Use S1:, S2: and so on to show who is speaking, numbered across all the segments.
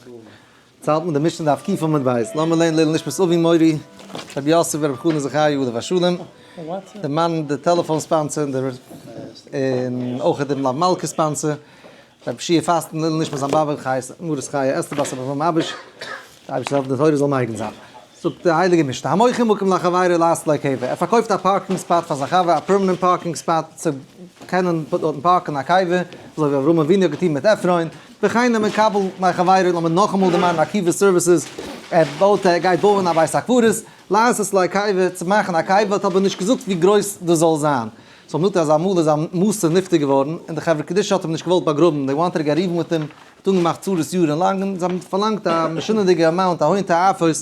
S1: יעצט האלט מען די משנה דף ק' עמוד ב', לאמיר לערנען לעילוי נשמת אבי מורי רבי יוסף ברב חנא זכרי' עליו השלום, די מאן די טעלעפאן sponsor און אויך די מלוה מלכה sponsor, רבי שיע פאסטן לעילוי נשמת זיין באבע מרת חיה אסתר בת אברהם אביש, די אייבערשטער זאל העלפן די תורה זאל מגין זיין. זאגט די הייליגע משנה, המוכר מקום לחבירו לעשות לו קבר, ער פארקויפט א parking spot פאר זיין חבר, א permanent parking spot צו קענען דארטן פארקן א קבר, אזוי ווי אברהם אבינו האט געטון מיט עפרון, וכן המקבל מחבירו, לאמיר נאכאמאל דערמאנען עקיבא services, ער בויט ער גייט בויען א בית הקברות, לעשות לו קבר, צו מאכן א קבר, האט אבער נישט געזאגט ווי גרויס דאס זאל זיין. סאו מ'זאגט אז אמאל איז א מסור נפטר געווארן, און די חברה קדישא האט אים נישט געוואלט באגראבן, they wanted to get even with him, האט אנגעמאכט צרות יארן לאנג, און זיי האבן פארלאנגט א משונה'דיגע amount, א הון תועפות,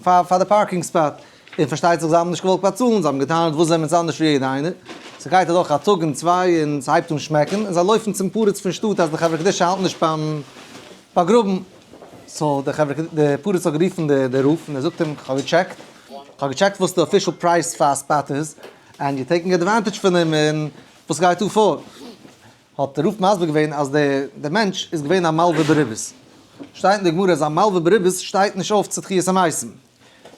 S1: פאר פאר די parking spot. און פארשטייט זיך זיי האבן נישט געוואלט באצאלן, זיי האבן געטענה'ט וואס זענען אונז אנדערש ווי יעדע איינער. ס'גייט אדורך א טאג און צוויי און ס'הייבט אן שמעקן, און זיי לויפן צום פריץ פון שטאט אז די חברה קדישא האלטן נישט ביים באגראבן. so די חברה די פריץ האט גערופן די די רב און ער זאגט אים כ'האב געטשעקט, כ'האב געטשעקט וואס די official price פאר א spot איז, and you're taking advantage פון אים און וואס גייט דא פאר? האט דער רב מסביר געווען אז דער מענטש איז געווען א מלווה בריבית. שטייט אין די גמרא אז א מלווה בריבית שטייט נישט אויף צו תחיית המתים.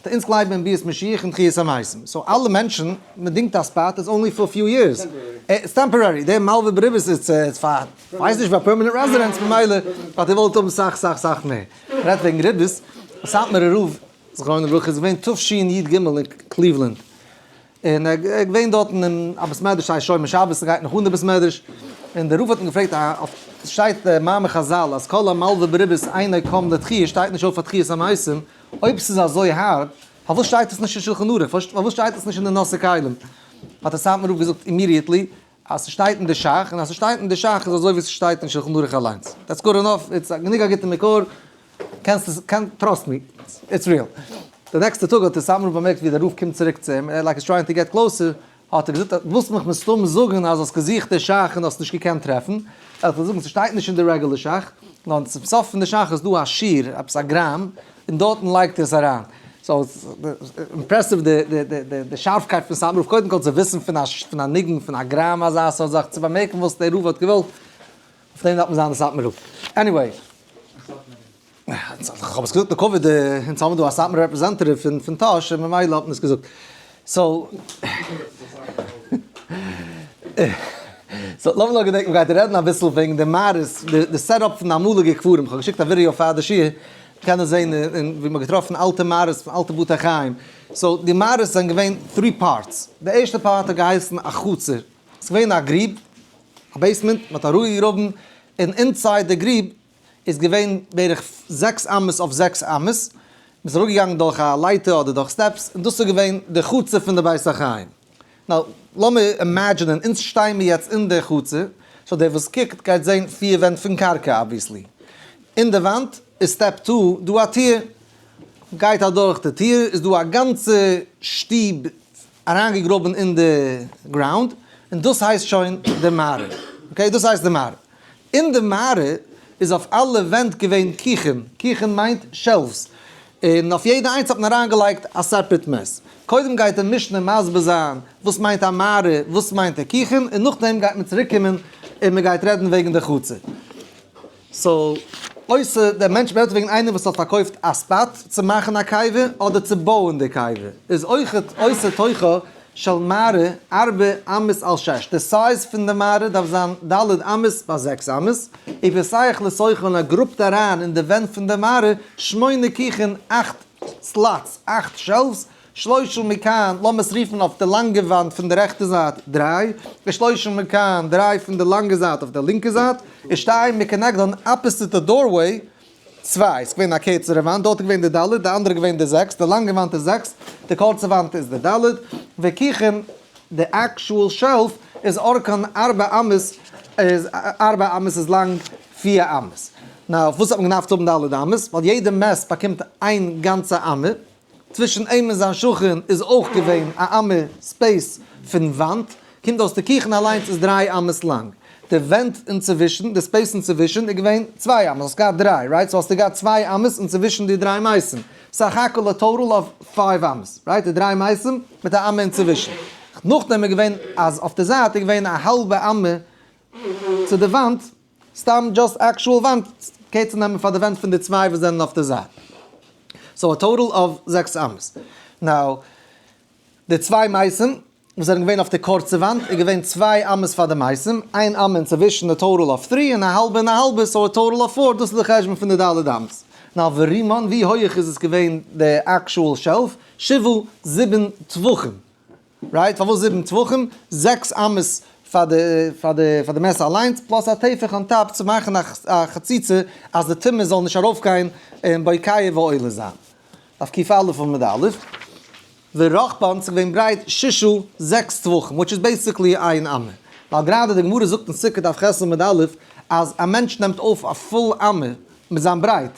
S1: די אונז גלייבן אין ביאת משיח און תחיית המתים. so אלע מענטשן, מען דינגט א spot איז only for few years. איטס temporary. דער מלווה בריבית איז פאר, כ'ווייס נישט, פאר permanent residence ממילא האט ער געוואלט האבן סאך סאך סאך מער. מ'רעדט וועגן ריבית, סאטמארער רב זכרונו לברכה איז געווען תשי"ג אין קליוולענד. און ער איז געווען דארטן אין א בית מדרש ס'הייסט שומר שבת ס'גייט נאך אן די בית מדרש, און דער רב האט אים געפרעגט א אויף שטייט די מאמר חזל אז כל המלווה בריבית אינו קם לתחי' שטייט נישט אויף פאר תחיית המתים, אויב ס'איז אזוי הארב פארוואס שטייט עס נישט אין שלחן ערוך פארוואס שטייט עס נישט אין די נושא כלים, האט דער סאטמאר רב געזאגט immediately אז ס'שטייט אין די שך, און אז ס'שטייט אין די שך איז אזוי ווי ס'שטייט אין שלחן ערוך אליינס, that's good enough, it's גענוג א גוטע מקור, קענסט עס, קען, trust me, it's real. די נעקסטע טאג האט דער סאטמאר רב באמערקט ווי דער רב קומט צוריק צו אים, like he's trying to get closer, האט ער געזאגט, ווילסט מיך מסתם זאגן אז האסט געזוכט די שך און האסט נישט געקענט טרעפן, וועל איך דיר זאגן, ס'שטייט נישט אין די רעגולער שך, נאר צום סוף פון די שך איז דא א שיר, עפעס א גראם, און דארטן לייגט ער עס אריין. so impressive די שארפקייט פון סאטמאר רב, קודם כל צו וויסן פון א ניגון, פון א גראם אזא סארט זאך, צו באמערקן וואס דער רב האט געוואלט, אויף דעם דארף מען זיין די סאטמאר רב. anyway. כ'האב עס געזאגט לכבוד די, אונז האבן דא א סאטמאר representative פון טאהש און ממילא האט מען עס געזאגט. so. so לאמיר נאר געדענקן מ'גייט רעדן אביסל וועגן די מערות, די setup פון די אמאליגע קברים, כ'האב געשיקט א ווידעא פאר די שיעור, מ'קען עס זען אין ווי מ'האט געטראפן אלטע מערות פון אלטע בתי חיים. so די מערות זענען געווען three parts. די ערשטע part האט געהייסן א חצר. ס'איז געווען א גריב, א basement, מ'האט אראפגעגראבן, און inside די גריב איז געווען בערך 6 אמות אויף 6 אמות, מ'איז אראפגעגאנגען דורך א לייטער אדער דורך steps, און דאס איז געווען די חצר פון די בית החיים. now, לאמיר אימעדזשינען, אונז שטייען מיר יעצט אין די חצר, so דער וואס קוקט גייט זען פיר ווענט פון קרקע obviously. אין די וואנט איז step two דא א טיר, גייט אדורך די טיר איז דא א גאנצע שטוב אריינגעגראבן אין די ground, און דאס הייסט שוין די מערה. okay, דאס הייסט די מערה. אין די מערה איז אויף אלע ווענט געווען כוכין, כוכין מיינט shelves, און אויף יעדע איינס האט מען אריינגעלייגט א separate מת. קודם גייט די משנה מסביר זיין וואס מיינט א מערה, וואס מיינט די כוכין, און נאכדעם גייט מען צוריק קומען און מען גייט רעדן וועגן די חצר. so, אויסער דער מענטש רעדט וועגן איינער וואס האט פארקויפט א spot צו מאכן א קבר אדער צו בויען די קבר, איז אויכעט עושה תוכה של מערה ארבע אמות על שש, די size פון די מערה דארף זיין ד' אמות ביי 6 אמות, ופותח לתוכה און ער גראבט אריין אין די ווענט פון די מערה שמונה כוכין אכט slots, אכט shelves, שלושה מכאן, לאמיר עס רופן אויף די לאנגע וואנט פון די רעכטע זייט דריי, ושלושה מכאן, דריי פון די לאנגע זייט אויף די לינקע זייט, ושתיים מכנגדן opposite די doorway, צוויי, ס'איז געווען א קערצערע וואנט, דארט איז געווען די ד', די אנדערע איז געווען די זעקס, די לאנגע וואנט איז זעקס, די קורצע וואנט איז די ד', וכוכין, די actual shelf איז אורכן ארבע אמות, איז ארבע אמות איז לאנג 4 אמות. now, וואס האט מען געדארפט האבן ד' אמות? ווייל יעדע מת באקומט איין גאנצע אמה. צווישן אים און זיין שכן איז אויך געווען א אמה space פון וואנט, קומט אויס די כוכין אליינס איז 3 אמות לאנג, די ווענט אינצווישן, די space אינצווישן איז געווען 2 אמות, האסט געהאט דריי, right? so האסטו געהאט 2 אמות אינצווישן די דריי מתים, סך הכל א total of 5 אמות, right? די דריי מתים מיט א אמה אינצווישן. נאכדעם איז געווען אז אויף די זייט איז געווען א האלבע אמה צו די וואנט, סתם just actual וואנט. קער צו נעמען פאר די ווענט פון די צוויי וואס זענען אויף די זייט. So א total of 6 אמות. Now, די צוויי מתים וואס זענען געווען אויף די קורצע וואנט איז געווען 2 אמות פאר די מתים, 1 אמה אינצווישן, א total of 3, און א האלבע און א האלבע, so א total of 4, דאס איז די חשבון פון די ד' אמות. Now, ורומם, ווי הויך איז עס געווען די actual shelf? שבעה, 7 טפחים. Right? פארוואס 7 טפחים? 6 אמות פאר די מת אליינס, plus א טפח on top צו מאכן א חציצה אז די טומאה זאל נישט ארויפגיין און בוקע ועולה זיין. אויף קוף אלף עמוד א'. ורחבן, ס'איז געווען ברייט ששה, 6 טפחים, which is basically 1 אמה. ווייל גראדע די גמרא זאגט אין סוכה דף ח' עמוד א', אז א מענטש נעמט אויף א full אמה מיט זיין ברייט.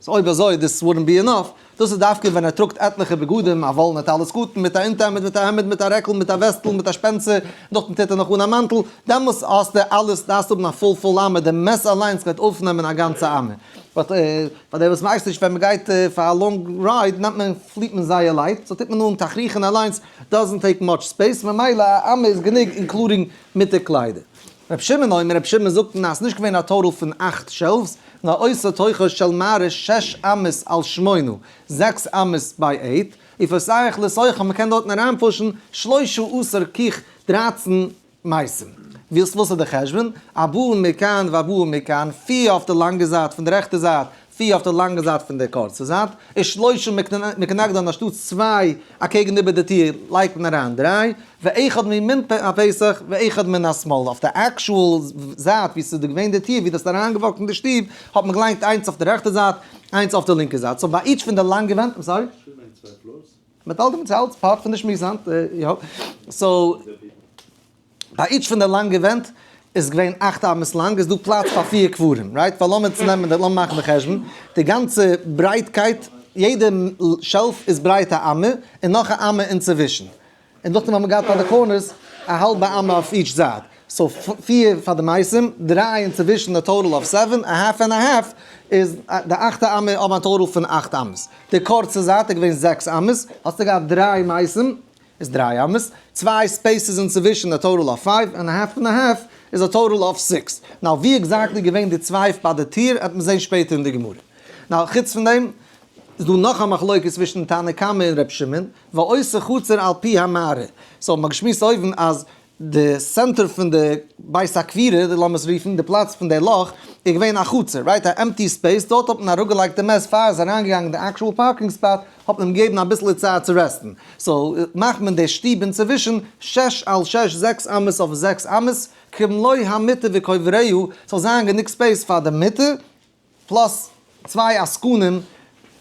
S1: So אויב אזוי, this wouldn't be enough. דאס איז דווקא ווען ער טראגט עטליכע בגדים, א וואלענע טלית קטן, מיט א אונטערהעמד, מיט א העמד, מיט א רעקל, מיט א וועסטל, מיט א שפענצער, נאכדעם טוט ער נאך אן א מאנטל, דעמאלטס האסטו אלעס, דארפסטו האבן א full full אמה, די מת אליינס גייט אויפנעמען א גאנצע אמה. But פאר דער וואס ווייסט נישט, ווען מען גייט פאר א long ride, נעמט מען, פליט מען זייער לייט, so טוט מען אן תכריכן אליינס, doesn't take much space, ממילא א אמה איז גענוג, including מיט די קליידער. רב שמעון אומר, רב שמעון זאגט, אז ס'איז נישט געווען א total פון אכט shelves, נאר עושה תוכו של מערה 6 אמות על 8, 6 אמות by 8, ופותח לתוכה, מען קען דארטן אריינפושן, 13 כוך, 13 מתים. ווילסט וואס איז די חשבון? ארבעה מכאן וארבעה מכאן, פיר אויף די לאנגע זייט פון די רעכטע זייט, פיר אויף די לאנגע זייט פון די קורצע זייט, איז שלושה מכנגדן אנשטאט צוויי אקעגן איבער די טיר, לייגט מען אריין דריי, ואחד מימין הפתח, ואחד מן השמאל. אויף די actual זייט, ווי ס'איז געווען די טיר, ווי דאס איז אריינגעוואקט אין די שטוב, האט מען געלייגט איינס אויף די רעכטע זייט, איינס אויף די לינקע זייט. So ביי each פון די לאנגע ווענט, I'm sorry? מיט אלע דעם צעלט, part פון די שמועס היינט, יא. So, ביי each פון די לאנגע ווענט איז געווען 8 אמות לאנג, איז דא פלאץ פאר פיר קברים, right? ווייל לאמיר צו נעמען, לאמיר מאכן די חשבון, די גאנצע ברייטקייט, יעדע shelf איז ברייט א אמה, און נאך א אמה אינצווישן. און נאכדעם האבן מיר געהאט ביי די corners א האלבע אמה אויף each זייט. So פיר פאר די מתים, דריי אינצווישן, א total of 7, a half and a half, איז די אכטע אמה האבן א total פון 8 אמות. די קורצע זייט איז געווען 6 אמות, האסטו געהאט דריי מתים, איז 3 אמות, צוויי spaces אינצווישן, a total of 5, and a half and a half איז a total of 6. Now, ווי exactly געווען די צוויי ביי די טיר, האט מען זען שפעטער אין די גמרא. Now, חוץ פון דעם, איז דא נאך א מחלוקת צווישן תנא קמא און ר' שמעון, ועושה חצר על פי המערה. So, מ'האט געשמועסט אויבן אז די center פון די בית הקבורה, די לאמיר עס רופן, די פלאץ פון די לאך, איז געווען א חצר, right? א empty space, דארט האט מען אראפגעלייגט די מת פאר איז אריינגעגאנגען אין די actual parking spot, האט מען אים געגעבן אביסל צייט צו רעסטן. So, מאכט מען די שטוב אינצווישן, 6 על 6, 6 אמות אויף 6 אמות, כמלוא המיטה וקובריו, זאל זיין גענוג space פאר די מיטה, plus צוויי עסקנים,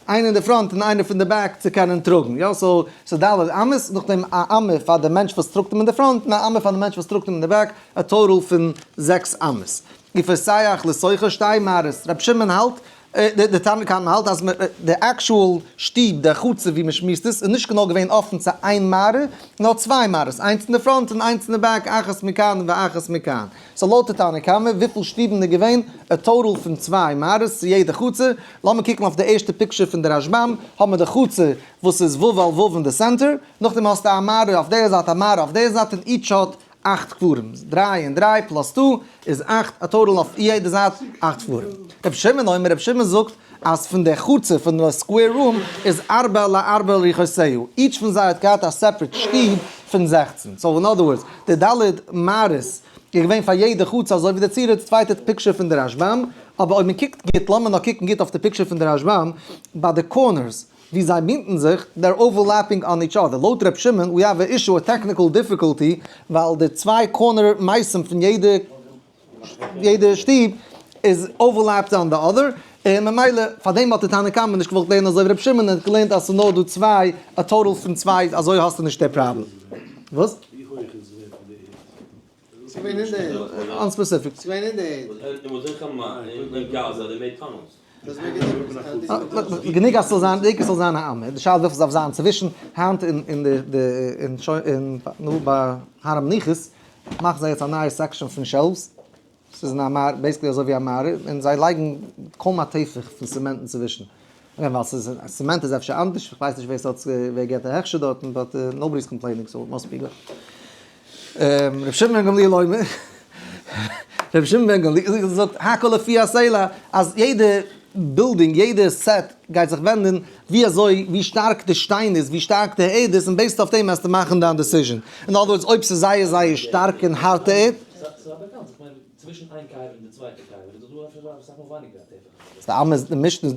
S1: איינער אין די front און איינער פון די back צו קענען טראגן. יא, so, so ד' אמות, נאכדעם א אמה פאר די מענטש וואס טראגט אים אין די front, און א אמה פאר די מענטש וואס טראגט אים אין די back, א total פון 6 אמות. ופותח לתוכה שתי מערות. רב שמעון האלט, די תנא קמא האלט אז די actual שטוב, די חצר ווי מען שמועסט עס, איז נישט גענוי געווען אפן צו איין מערה, נאר צוויי מערות, איינס אין די front און איינס אין די back, אחת מכאן ואחת מכאן. So לויט די תנא קמא, וויפיל שטובן איז געווען? א total פון צוויי מערות צו יעדע חצר. לאמיר קוקן אויף די ערשטע picture פון די רשב"ם, האבן מיר די חצר וואס איז ו' על ו' אין די center, נאכדעם האסטו א מערה אויף דער זייט, א מערה אויף דער זייט, און each האט אכט קברים. דריי און דריי plus 2 איז אכט, א total אויף יעדע זייט אכט קברים. רב שמעון אומר, רב שמעון זאגט אז פון דער חצר, פון דער square room, איז ארבע לארבע רוחותיה. Each פון זיי האט געהאט א separate שטוב פון 16. So in other words, די ד' מערות איז געווען פאר יעדע חצר, אזוי ווי די צירה, די צווייטע picture פון דער רשב"ם. אבער אויב מען קוקט גוט, לאמיר נאר קוקן גוט אויף די picture פון דער רשב"ם, ביי די corners, ווי זיי בינדן זיך, they're overlapping on each other. לויט רב שמעון, we have an issue, a technical difficulty, ווייל די צוויי corner מתים פון יעדע שטוב איז overlapped on the other. און ממילא, פאר דעם האט די תנא קמא נישט געוואלט לערנען אזוי ווי רב שמעון, ער האט געלערנט אז ס'איז נאר דא צוויי, א total פון צוויי, אזוי האסטו נישט די פראבלעם. וואס?
S2: ווי הויך איז ווער פון די ערד?
S3: ס'געווען אין די ערד.
S1: Unspecific.
S3: ס'געווען אין די ערד.
S4: It was in Gaza, they made tunnels.
S1: גענוג אז ס'זאל זיין, די זאל זיין א אמה. די שאלה וויפיל ס'דארף זיין צווישן היינט אין די, די, אין שוין, אין, נו, ביי הר המנוחות, מאכן זיי יעצט א נייע section פון shelves. ס'איז אין א מערה, basically אזוי ווי א מערה, און זיי לייגן קוים א טפח פון צעמענט אינצווישן. און ווייל ס'איז, צעמענט איז אפשר אנדערש, איך ווייס נישט ווער ס'האט, ווער געבט די הכשר דארטן, but nobody is complaining, so it must be good. רב שמעון בן גמליאל אומר, רבי שמעון בן גמליאל זאגט הכל לפי הסלע, אז יעדע building, יעדע set גייט זיך ווענדן ווי אזוי, ווי שטארק די שטיין איז, ווי שטארק די ערד איז, און based אויף דעם וועסטו מאכן דיין decision. אין other words, אויב ס'איז זייער זייער שטארק און הארטע ערד.
S5: ס'איז א באקאנט, איך מיין צווישן איין קבר און די צווייטע קבר איז דאך דא אפשר אסאך מאל ווייניגער א טפח.
S1: די אמה איז די משנה,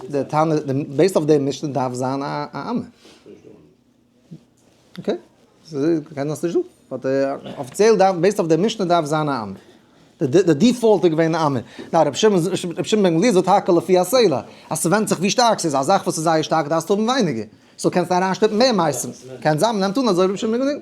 S1: די טענה, based אויף די משנה דארף זיין א אמה. Okay, קען דאס נישט דא. But אפיציעל דארף, based אויף די משנה דארף זיין א אמה. די default איז געווען א אמה. נאר רבי שמעון בן גמליאל זאגט הכל לפי הסלע. אז ס'ווענדט זיך ווי שטארק ס'איז. א זאך וואס איז זייער שטארק דארפסטו האבן ווייניגער. So קענסטו אריינשטופן מער מתים. קען זיין מ'נעמט אן אזוי רבי שמעון בן גמליאל.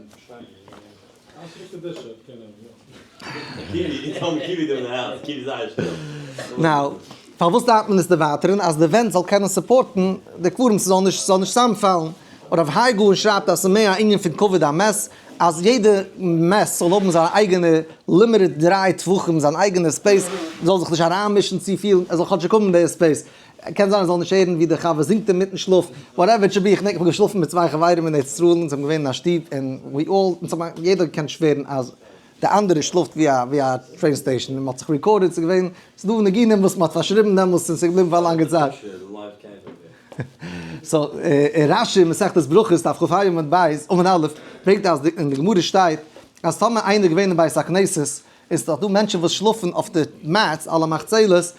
S1: Now, פארוואס דארף מען עס דערווייטערן? אז די ווענט זאל קענען support ן די קברים ס'זאל נישט ס'זאל נישט צוזאמפאלן. הרב האי גאון שרייבט אז ס'איז מער א ענין פון כבוד המת, אז יעדע מת זאל האבן זיין אייגענע limited דריי טפחים, זיין אייגענע space, זאל זיך נישט אריינמישן צופיל, ער זאל כאטשיג האבן די space. קען זיין ער זאל נישט הערן ווי די חבר זינגט אינמיטן שלאף, whatever it should be, איך געדענק איך האב געשלאפן מיט צוויי חברים אין ארץ ישראל, אונז האבן געווען אין א שטוב און we all, אונז האבן יעדער געקענט שווערן אז די אנדערע שלאפט ווי א ווי א train station, און מען האט זיך recorded, ס'איז געווען, ס'איז דא ניגונים וואס מען האט פארשריבן דעמאלטס און ס'איז געבליבן פאר א לאנגע צייט. So רשי אין מסכת ברכות דף כ"ה עמוד ב' עמוד א' ברענגט אז אין די גמרא שטייט אז טאמער איינער איז געווען אין בית הכנסת און ס'איז דאך דא מענטשן וואס שלאפן אויף די mats על המחצלת,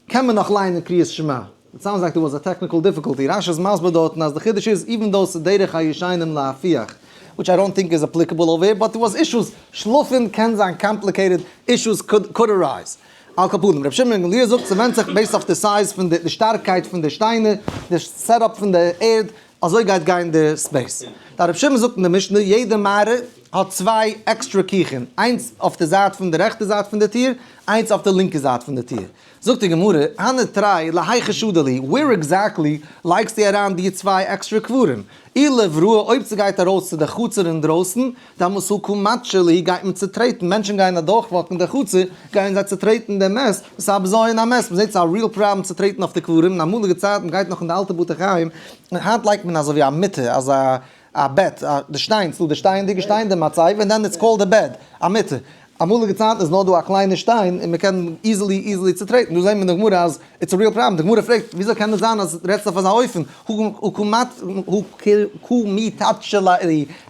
S1: קען מען נאך ליינען קריאת שמע? It sounds like there was a technical difficulty, רשי איז מסביר דארטן אז די חידוש איז even though ס'איז דרך הישנים להפיח, which I don't think is applicable over here, but there was issues, שלאפן קען זיין complicated, issues could arise. על כל פנים, רבי שמעון בן גמליאל זאגט ס'ווענדט זיך based אויף די size פון די, די שטארקייט פון די שטיינער, די setup פון די ערד, אזוי גייט גיין די space. דער רבי שמעון זאגט אין די משנה יעדע מערה האט צוויי עקסטרע קיכן, איינס אויף די זייט פון די רעכטע זייט פון די טיר, איינס אויף די לינקע זייט פון די טיר. זאגט די גמרא, הני תרי להיכא שדי להו, where exactly לייגסטו אריין די צוויי עקסטרע קברים? אי לברא אויב ס'גייט ארויס צו די חצר אינדרויסן, דעמאלס הא קא מטשי להו גייט מען צוטרעטן, מענטשן גייען אדורכוואקן די חצר, גייען זיי צוטרעטן דעם מת, ס'איז א בזיון המת, מ'זעט ס'איז א real problem צו טרעטן אויף די קברים, אין אמאליגע צייטן מ'גייט נאך אין די אלטע בתי חיים, היינט לייגט מען אזוי ווי א מיטה, אזא א בעט, די שטיין, ס'דא די שטייענדיגע שטיין, די מצבה, און then it's called a bed, א מיטה. אמאליגע צייטן איז נאר דא א קליינע שטיין און מ'קען easily easily צוטרעטן, דא זעהן מיר אין די גמרא אז it's a real problem, די גמרא פרעגט וויאזוי קען עס זיין אז רעדסט אויף אזא אופן, הא קא מטשי להו,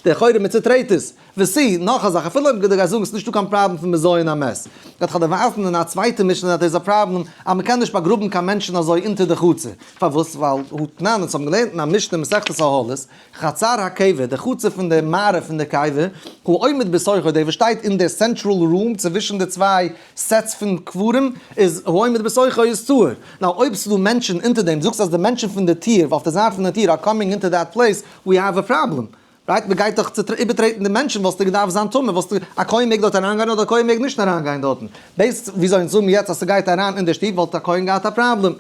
S1: די לכאורה מ'צוטרעט עס. וסי, נאך א זאך, אפילו אויב דו גייסט זאגן ס'איז נישטא קיין פראבלעם פון בזיון המת, וועט איך דיר ווייזן אין א צווייטע משנה אז דאס איז א פראבלעם אז מ'קען נישט באגראבן קיין מענטשן אזוי אונטער די חצר. פארוואס? ווייל הא תנן, אונז האבן געלערנט אין א משנה מסכת אהלות, חצר הקבר, די חצר פון די מערה פון די קבר, העומד בתוכו, דער וואס שטייט אין די central room צווישן די צוויי sets פון קברים, איז העומד בתוכו איז טהור. Now אויב ס'איז דא מענטשן אונטער דעם, זאגסט אז די מענטשן פון די טיר, אויף די זייט פון די טיר are coming into that place, we have a problem. Right? מ'גייט דאך איבערטרעטן די מענטשן, וואלסטו געדארפט זיין טמא, וואלסטו, א כהן מעג דארט אריינגיין אדער א כהן מעג נישט אריינגיין דארטן? Based וויאזוי אונז זאגן יעצט אז ס'גייט אריין אין די שטוב וואלט א כהן געהאט א פראבלעם.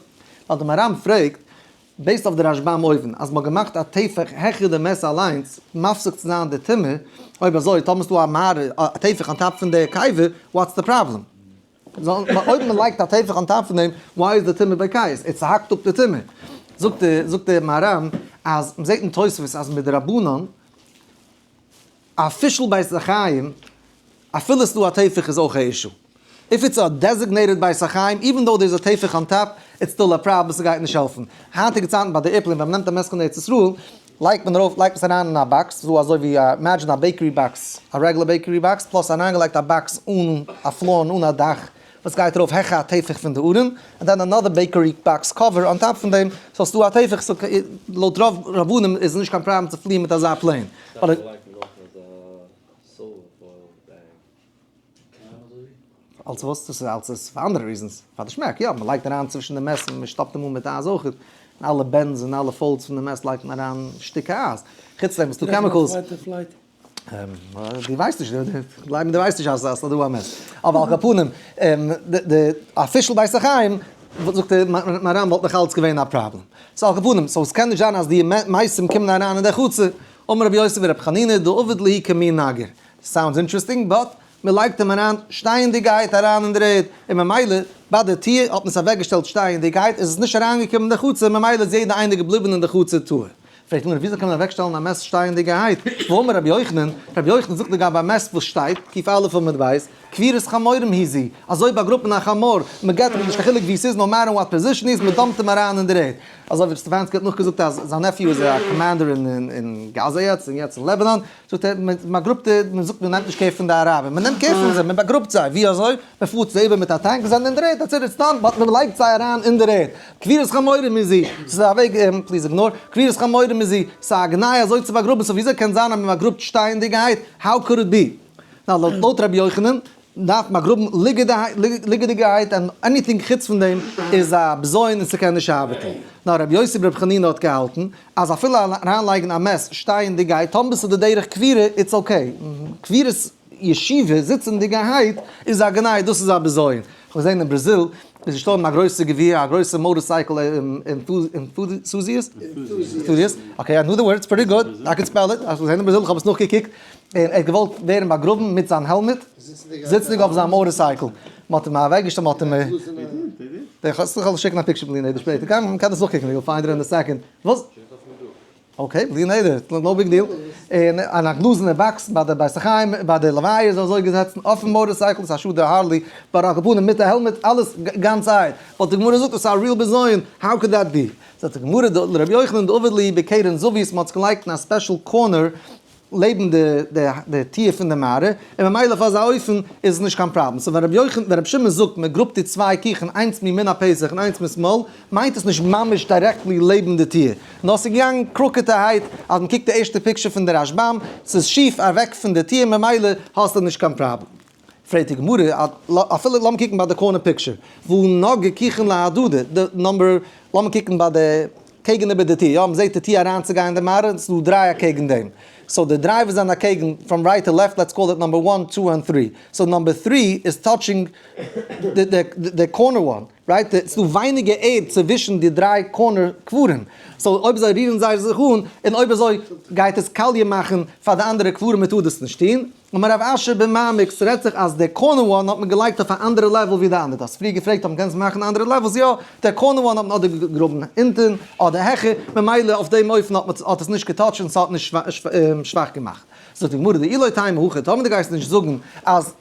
S1: ווייל די מהר"ם פרעגט, based אויף די רשב"ם אויבן, אז מ'האט געמאכט א טפח העכער די מת אליינס, מפסיק צו זיין די טומאה, אויב אזוי טאמער ס'דא א מערה, א טפח on top פון די קבר, what's the problem? אויב מ'לייגט א טפח on top פון דעם, why איז די טומאה בקיץ? ער צוהאקט אפ די טומאה. זאגט די זאגט די מהר"ם אז מ'זעט אין תוספות אז מדרבנן official בית החיים אפילו ס'דא א טפח איז אויך א issue. If it's a designated בית החיים even though there is א טפח on top it's still א פראבלעם ס'גייט נישט העלפן. היינטיגע צייטן ביי די airplane ווען מ'נעמט א מת קיין ארץ ישראל לייגט מען ארויף לייגט מען עס אריין אין א box ס'איז דא אזוי ווי א imagine א bakery box א regular bakery box plus אריינגעלייגט א box אן א floor און אן א דאך וואס גייט ארויף העכער א טפח פון די ארון, און then another bakery box cover on top פון דעם, so ס'דא א טפח, so לויט רוב רבנים איז נישט קיין פראבלעם צו פליען מיט אזא plane. אלס וואס? דאס איז אלס איז פאר אנדערע reasons, פאר די שמעק, יא, מ'לייגט אריין צווישן די מת און מ'שטאפט אים אן מיט אייז אויך, אין אלע bends און אלע folds פון די מת לייגט מען אריין שטיקער אייז, חוץ דעם איז דא chemicals. דו ווייסט נישט, גלייב מיר דו ווייסט נישט אז ס'איז דא א מת. אבער על כל פנים, די official בית החיים, זאגט דער מהר"ם וואלט נאך אלץ געווען א פראבלעם. So על כל פנים, so ס'קען נישט זיין אז די מתים קומען אריין אין די חצר. אמר רבי יוסי ברבי חנינא דעביד להו כמין נגר. Sounds interesting, but מ'לייגט אים אריין שטייענדיגעהייט אריין אין דער ערד, און ממילא ביי די טיר האט מען עס אוועקגעשטעלט שטייענדיגעהייט, איז עס נישט אריינגעקומען אין די חצר, ממילא איז יעדער איינער געבליבן אין די חצר טהור. פרעגט די גמרא, וויאזוי קען מען אוועקשטעלן א מת שטייענדיגערהייט? והאמר רבי יוחנן, רבי יוחנן זאגט לגבי א מת וואס שטייט, ק"א עמוד ב', קבורת חמורים היא זו, אזוי באגראבט מען א חמור, מען געט אים נישט קיין חילוק וואו ס'איז, no matter what position איז, מען dump ט אים אריין אין דער ערד. אזוי ווי סטעפאנסקי האט נאכגעזאגט אז זיין nephew איז א commander אין גאזא יעצט און יעצט אין לעבענאן, זאגט ער, מען באגראבט די, מען זאגט מען נעמט נישט care פון די אראבער, מען נעמט care פון זיי, מען באגראבט זיי, ווי אזוי? מען פארט זיי איבער מיט א טאנק, זיי זענען אין דער ערד, that's it, it's done, but מען לייגט זיי אריין אין דער ערד. קבורת חמורים היא זו, ס'איז א וועג, please ignore, קבורת חמורים היא זו, ס'איז א גנאי אזוי צו באגראבן, so וויאזוי קען זיין אז מען באגראבט שטייענדיגערהייט, how could it be? נאר לויט רבי יוחנן דארף מען באגראבן ליגעדיגערהייט און anything חוץ פון דעם איז א בזיון און ס'קען נישט ארבעטן. נאר רבי יוסי ברבי חנינא האט געהאלטן אז אפילו אריינלייגן א מת שטייענדיגערהייט טאמער ס'איז די דרך קבירה it's okay. קבורת ישיבה זיצענדיגערהייט איז א גנאי דאס איז א בזיון. כ'האב געזען אין בראזיל איז געשטארבן א גרויסע גביר א גרויסע motorcycle enthusiast, okay I know the words pretty good, I can spell it, כ'האב געזען אין בראזיל כ'האב עס נאכגעקוקט, און ער האט געוואלט ווערן באגראבן מיט זיין helmet, זיצנדיג אויף זיין motorcycle, מ'האט אים אוועקגעשטעלט, מ'האט אים, כ'וועל שיקן א picture בלי נדר שפעטער, מ'קען עס נאכקוקן, you'll find it in a second, וואס? okay, בלי נדר, no big deal, און אין א גלאזענע box ביי די בית החיים, ביי די לוויה איז ער אזוי געזעצן אויפן motorcycle, ס'איז א שאד די Harley, but על כל פנים מיט א helmet, אלעס גאנץ אייד, but די גמרא זאגט עס איז א real בזיון, how could that be? זאגט די גמרא, רבי יוחנן דעבד להו בקרן זווית, מ'האט עס געלייגט אין א special corner לעבן די טיר פון די מערה, און ממילא אויף אזא אופן איז עס נישט קיין פראבלעם. so ווען רבי יוחנן, ווען רבי שמעון זאגט מען גראבט די צוויי כוכין איינס מימין הפתח און איינס משמאל, מיינט עס נישט ממש directly לעבן די טיר, נאר ס'איז געגאנגען crooked ערהייט, אז מען קוקט די ערשטע picture פון די רשב"ם, ס'איז שיף אוועק פון די טיר ממילא האסטו נישט קיין פראבלעם. פרעגט די גמרא, אפילו לאמיר קוקן ביי די corner picture, והא נגעי כוכין להדדי, די number, לאמיר קוקן ביי די קעגן איבער די טיר, יא מ'זעט די טיר אריינצוגיין אין די מערה, ס'איז דא דריי אקעגן דעם, so די דריי וואס זענען אקעגן, from right to left, let's call it number one, two and three, so number three איז touching די corner one, right? ס'איז דא ווייניגער ערד צווישן די דריי corner קברים, so אויב אזוי רירן זיי זיך אן, און אויב אזוי גייט עס קאליע מאכן פאר די אנדערע קברים, מ'טאר דאס נישט טון. אמר רב אשי במעמיק, ס'רעדט זיך אז די corner one האט מען געלייגט אויף א אנדערע level ווי די אנדערע, דו האסט פריער געפרעגט אויב מ'קען עס מאכן אנדערע levels, יא, די corner one האט מען אדער געגראבן אונטן אדער העכער, ממילא אויף דעם אופן האט מען האט עס נישט גע touch ט און ס'האט נישט שוואך געמאכט. זאגט די גמרא דאי לא תימא הכי, טאמער דו גייסט נישט זאגן אז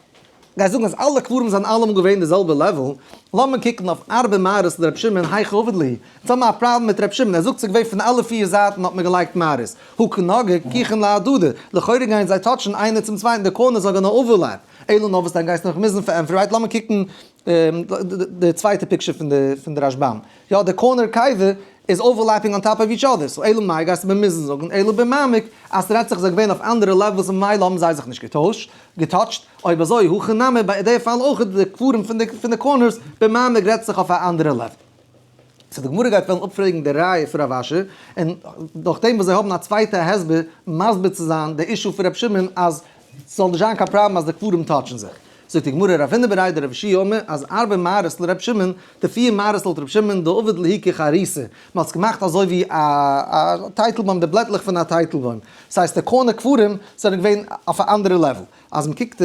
S1: גייסט זאגן אז אלע קברים זענען אלעמאל געווען די זעלבע level, לאמיר קוקן אויף ארבע מערות לר' שמעון היכי עביד להו, אונז האבן א פראבלעם מיט ר' שמעון, ער זאגט ס'איז געווען פון אלע פיר זייטן האט מען געלייגט מערות, הא קא נגעי כוכין להדדי, לכאורה גייען זיי touch ן איינער צום צווייטן, די corners are gonna overlap, אלא נאר וואס דען גייסטו נאך מוזן פארענטפערן, right לאמיר קוקן די צווייטע picture פון די רשב"ם, יא די corner קבר איז overlapping on top of each other, so אלא מאי גייסטו מיר מוזן זאגן אלא במעמיק אז ס'רעדט זיך זיי געווען אויף אנדערע levels און ממילא האבן זיי זיך נישט געטוישט, גע touch ט, אויב אזוי הכא נמי ביי די פאל אויך די קברים פון די corners במעמיק רעדט זיך אויף א אנדערע level. so די גמרא גייט וועלן אפפרעגן די ראיה פון רב אשי, און נאכדעם וואס זיי האבן א צווייטע הסבר מסביר צו זיין די issue פון רבי שמעון אז ס'זאל נישט זיין קיין פראבלעם אז די קברים touch ן זיך. זאגט די גמרא רב הונא בריה דרב יהושע אמר אז ארבע מערות לרבי שמעון, די פיר מערות לויט רבי שמעון דעבד להו כחריסה, מ'האט עס געמאכט אזוי ווי א טייטלבוים, די בלעטלעך פון א טייטלבוים, ס'הייסט די corner קברים זענען געווען אויף א אנדערע level, אז מ'קוקט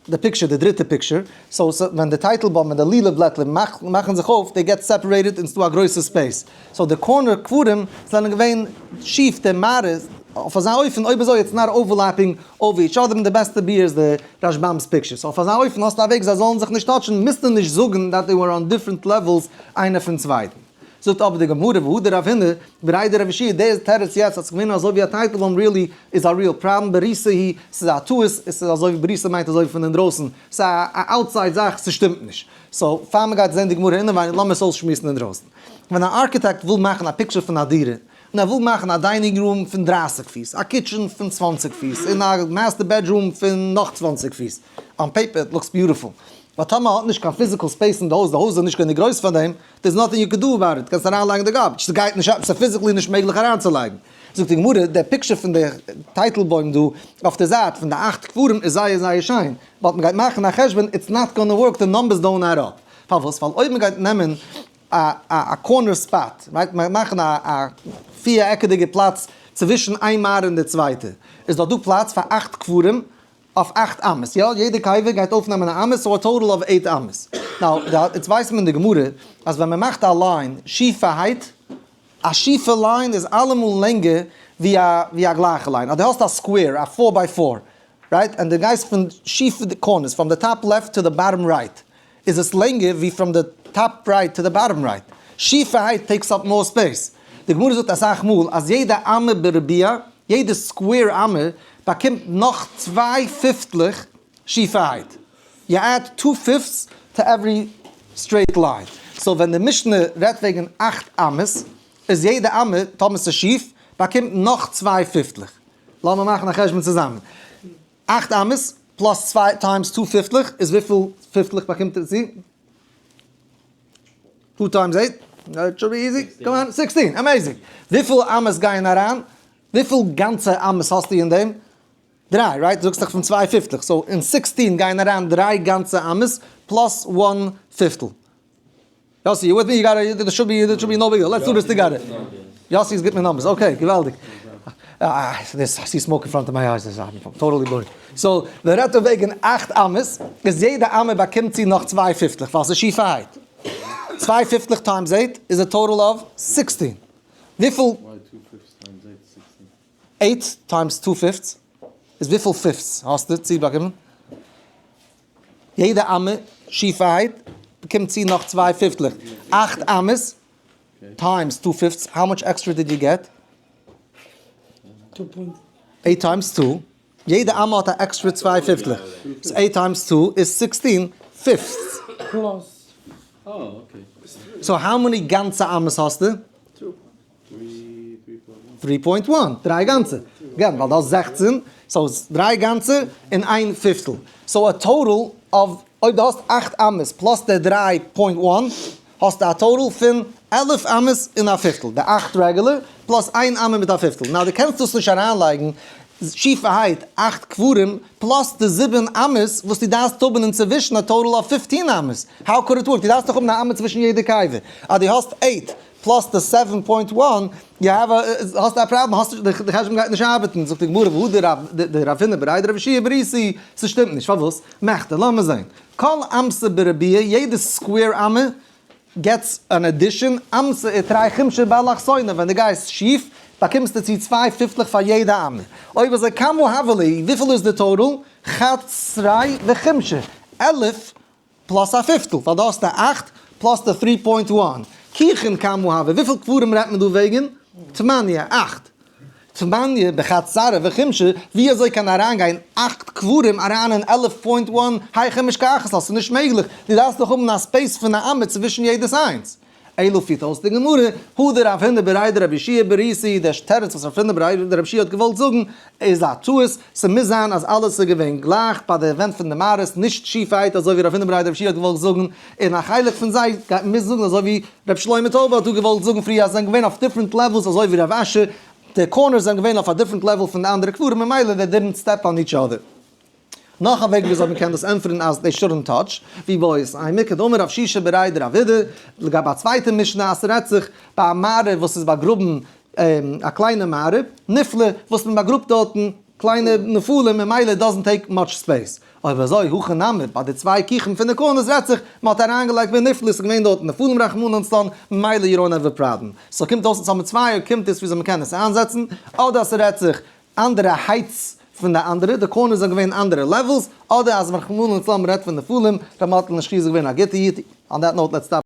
S1: די picture, די דריטע picture, so ווען די טייטלבוים און די לולב בלעטלעך מאכן זיך אויף, they get separated און ס'דא א גרויסע space, so די corner קברים זענען געווען שיף די מערות אויף אזא אופן, אויב אזוי it's not overlapping over each other, די בעסטע ביאור איז די רשב"ם'ס picture, so אויף אזא אופן האסטו א וועג זיי זאלן זיך נישט touch ן, מוזטו נישט זאגן that they were on different levels איינער פון צווייטן. זאגט אבער די גמרא והא דרב הונא בריה דרב יהושע די תירוץ יעצט אז ס'איז געווען אזוי ווי א טייטלבוים really איז א real פראבלעם בריתא היא ס'איז א טעות עס איז אזוי ווי בריתא מיינט אזוי ווי פון אינדרויסן ס'איז א outside זאך ס'שטימט נישט so פאר מ'גייט זען די גמרא אינעווייניג לאמיר עס אויסשמועסן אינדרויסן ווען א architect וויל מאכן א picture פון א דירה און ער וויל מאכן א dining room פון 30 פיס א kitchen פון 20 פיס און א master bedroom פון נאך 20 פיס on paper it looks beautiful but טאמער האט נישט קיין physical space אין די הויז די הויז איז נישט גענוג גרויס פאר דעם there's nothing you can do about it, קענסט אריינלייגן די garbage, ס'גייט נישט אפ, ס'איז physically נישט מעגליך אריינצולייגן. זאגט די גמרא, די picture פון די טייטלבוים דא אויף די זייט פון די אכט קברים איז זייער זייער שיין, but מ'גייט מאכן א חשבון, it's not gonna work, די numbers don't add up. פארוואס? ווייל אויב מ'גייט נעמען א א corner spot, right, מ'גייט מאכן א א פיר עקעדיגע פלאץ צווישן איין מערה און די צווייטע, איז דאך דא פלאץ פאר אכט קברים אויף אכט אמות, יא? יעדע קבר גייט אויפנעמען א אמה, so א total of eight אמות. now, יעצט ווייסט מען אין די גמרא אז ווען מען מאכט א line שיפערהייט, א שיפע line איז אלעמאל לענגער ווי א ווי א גלייכע line. אז דו האסט א square, א four by four, right? און דו גייסט פון שיפע corners, from the top left to the bottom right, איז עס לענגער ווי from the top right to the bottom right. שיפערהייט takes up more space. די גמרא זאגט אסאך מאל אז יעדע אמה ברביע, יעדע square אמה, באקומט נאך צוויי פיפטלעך שיפערהייט. You add two fifths to every straight line. So ווען די משנה רעדט וועגן אכט אמות, איז יעדע אמה, טאמער ס'איז שיף, באקומט נאך צוויי פיפטלעך. לאמיר מאכן א חשבון צוזאמען. אכט אמות plus צוויי times two פיפטלעך איז וויפיל פיפטלעך באקומט ער צו? Two times eight? It should be easy. Come on, 16. Amazing. וויפיל אמות גייען אריין? וויפיל גאנצע אמות האסטו אין דעם? דריי, right? זאגסט דאך פון צוויי פיפטלעך. So אין 16 גייען אריין דריי גאנצע אמות plus one פיפטל. יאסי, you with me? You got it. There should be, there should be no big deal. Let's do this together. יאסי איז גוט מיט numbers. Okay, געוואלדיג. Ah, this, I see smoke in front of my eyes. I'm totally blurred. So, מען רעדט דא וועגן אכט אמות, איז יעדע אמה באקומט זי נאך צוויי פיפטלעך, ווייל ס'איז שיפערהייט. צוויי פיפטלעך times eight איז a total of 16. וויפיל?
S2: Why two fifths times eight is 16?
S1: Eight times two fifths איז וויפיל fifths האסטו צו באקומען? יעדע אמה שיפערהייט באקומט זי נאך צוויי פיפטלעך. אכט אמות times two fifths, how much extra did you get?
S6: Two point.
S1: 8 times 2. יעדע אמה האט א extra צוויי פיפטלעך. So 8 times 2 is 16 fifths.
S6: Plus.
S2: Oh, okay.
S1: So how many גאנצע אמות האסטו?
S2: Three, 3.1.
S1: 3.1, דריי גאנצע. Again, ווייל דאס איז 16, so it's דריי גאנצע און איין פיפטל. So a total of, אויב דו האסט 8 אמות plus די 3.1, האסטו א total פון 11 אמות און א פיפטל. די 8 regular plus איין אמה מיט א פיפטל. Now, דו קענסט דאס נישט אריינלייגן, שיפערהייט 8 קברים plus די 7 אמות, וואס דו דארפסט האבן אין צווישן א total of 15 אמות. How could it work? דו דארפסט דאך האבן א אמה צווישן יעדע קבר. אז דו האסט 8 plus the 7.1, you have a, האסט א פראבלעם, האסט די חשבון גייט נישט ארבעטן. זאגט די גמרא, והא דרב, דרב הונא בריה דרב יהושע בריתי, ס'שטימט נישט. פארוואס? מכדי, לאמיר זען. כל אמתא ברביעא, יעדע square אמה gets an addition, אמתא ותרי חומשי באלכסונא, ווען דו גייסט שיף, באקומסטו צו צוויי פיפטלעך פאר יעדע אמה. אויב אזוי, כמה הוה להו, וויפיל איז די total? חד סרי וחומשא, 11 plus א פיפטל, ווייל דו האסט א 8 plus די 3.1. כוכין כמה הוו, וויפיל קברים רעדט מען דא וועגן? תמניא, 8. תמניא בחד סרי וחומשא, ווי אזוי קען אריינגיין 8 קברים אריין אין 11.1 היכי משכחת לה? ס'איז נישט מעגליך. דו דארפסט דאך האבן א space פון א אמה צווישן יעדעס איינס. אלא פירט אויס די גמרא, הא דרב הונא בריה דרב יהושע בריתי, דער תירוץ וואס רב הונא בריה דרב יהושע האט געוואלט זאגן איז א טעות, ס'מוז זיין אז אלעס איז געווען גלייך ביי די ווענט פון די מערות, נישט שיפערהייט אזוי ווי רב הונא בריה דרב יהושע האט געוואלט זאגן, און א חלק פון זיי גייט מען מוזן זאגן אזוי ווי רב שלמה טויבער האט דא געוואלט זאגן פריער אז זיי זענען געווען אויף different levels אזוי ווי רב אשי, די corners זענען געווען אויף א different level פון די אנדערע קברים ממילא they didn't step on each other. נאך א וועג וויאזוי מען קען דאס ענטפערן אז they shouldn't touch, ואיבעית אימא כדאמר רב שישא בריה דרב אידי, לגבי א צווייטע משנה אז ס'רעדט זיך ביי א מערה וואס איז באגראבן א קליינע מערה, נפלה, וואס מען באגראבט דארטן קליינע נפלים ממילא doesn't take much space. אויב אזוי הכא נמי, ביי די צוויי כוכין פון די corners רעדט זיך, מען האט אריינגעלייגט בנפלה, ס'איז געווען דארטן נפלים רחמנא ליצלן, ממילא you don't have a problem. So קומט אויס אז מיט צוויי קומט עס וויאזוי מען קען עס איינזעצן, אדער אז ס'רעדט זיך אנדערע heights פון די אנדערע, די corners זענען געווען אנדערע levels, אדער אז רחמנא ליצלן מ'רעדט פון נפלים, ר' מאטל נשכיז איז געווען א גוטע איד, on that note let's stop.